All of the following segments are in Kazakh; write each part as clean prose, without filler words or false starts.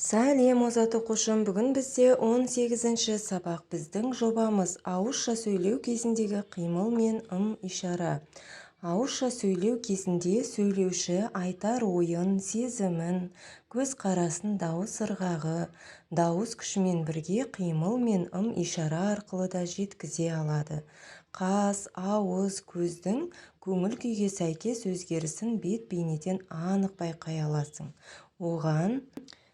Сәлем, озат оқушым! Бүгін бізде 18-ші сабақ. Біздің жобамыз: ауызша сөйлеу кезіндегі қимыл мен ым-ишара. Ауызша сөйлеу кезінде сөйлеуші айтар ойын, сезімін, көзқарасын дауыс ырғағы, дауыс күшімен бірге қимыл мен ым-ишара арқылы да жеткізе алады. Қас, ауыз, көздің көңіл күйге сәйкес өзгерісін бет бейнеден анық байқай аласың. Оған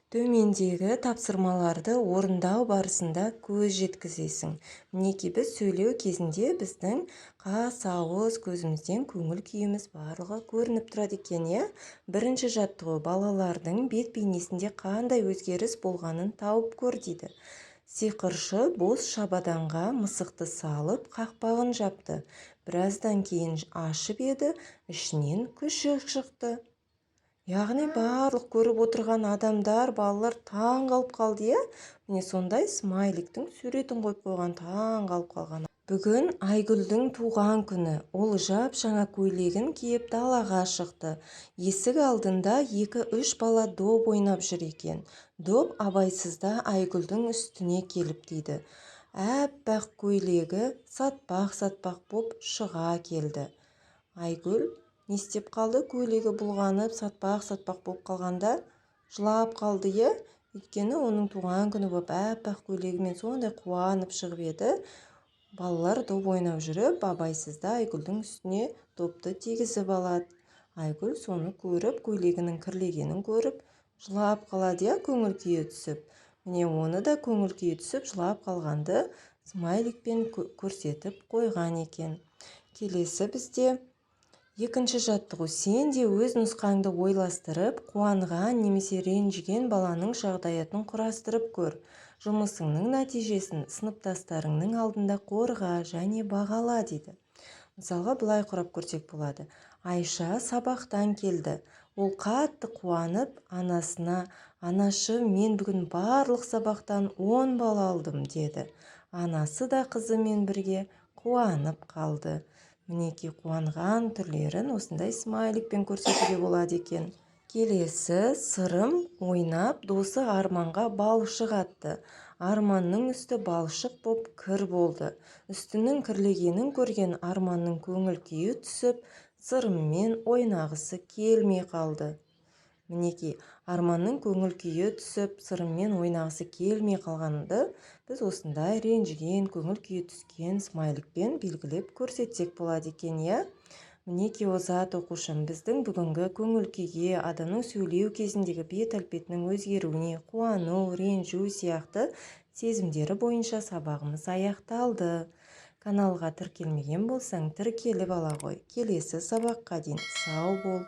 төмендегі тапсырмаларды орындау барысында көз жеткізесің. Мінекей, біз сөйлеу кезінде біздің қас, ауыз, көзімізден көңіл күйіміз барлығы көрініп тұрады екен, иә. Бірінші жаттығу: балалардың бет бейнесінде қандай өзгеріс болғанын тауып көр, дейді. Сиқыршы бос шабаданға мысықты салып, қақпағын жапты. Біраздан кейін ашып еді, ішінен күшік шықты. Яғни барлық көріп отырған адамдар, балалар таң қалып қалды, иә. Міне, сондай смайликтің суретін қойып қойған, таң қалып қалған. Бүгін Айгүлдің туған күні. Ол жап-жаңа көйлегін киіп далаға шықты. Есік алдында екі-үш бала доп ойнап жүр екен. Доп абайсызда Айгүлдің үстіне келіп тиді. Әппақ көйлегі сатпақ-сатпақ боп шыға келді. Айгүл не істеп қалды? Көйлегі бұлғанып, сатпақ-сатпақ болып қалғанда, жылап қалды, иә. Өйткені оның туған күні болып, әппақ көйлегімен сондай қуанып шығып еді, балалар доп ойнап жүріп, абайсызда Айгүлдің үстіне допты тигізіп алады. Айгүл соны көріп, көйлегінің кірлегенін көріп, жылап қалады, иә, көңіл күйі түсіп. Міне, оны да көңіл күйі түсіп, жылап қалғанды смайликпен көрсетіп қойған екен. Келесі бізде екінші жаттығу. Сен де өз нұсқаңды ойластырып, қуанған немесе ренжіген баланың жағдаятын құрастырып көр. Жұмысыңның нәтижесін сыныптастарыңның алдында қорға және бағала, дейді. Мысалға, былай құрап көрсек болады. Айша сабақтан келді. Ол қатты қуанып, анасына: «Анашы, мен бүгін барлық сабақтан 10 балл алдым», – деді. Анасы да қызымен бірге қуанып қалды. Мінекей, қуанған түрлерін осындай смайликпен көрсетуге болады екен. Келесі: Сырым ойнап, досы Арманға балшық атты. Арманның үсті балшық боп кір болды. Үстінің кірлегенін көрген Арманның көңіл күйі түсіп, Сырыммен ойнағысы келмей қалды. Мінекей, Арманның көңіл күйі түсіп, Сырыммен ойнағысы келмей қалғанды біз осындай ренжіген, көңіл күйі түскен смайликпен белгілеп көрсетсек болады екен, иә. Мінекей, озат оқушым, біздің бүгінгі көңіл күйге, адамның сөйлеу кезіндегі бет әлпетінің өзгеруіне, қуану, ренжу сияқты сезімдері бойынша сабағымыз аяқталды. Каналға тіркелмеген болсаң, тіркеліп ала ғой. Келесі сабаққа дейін сау бол.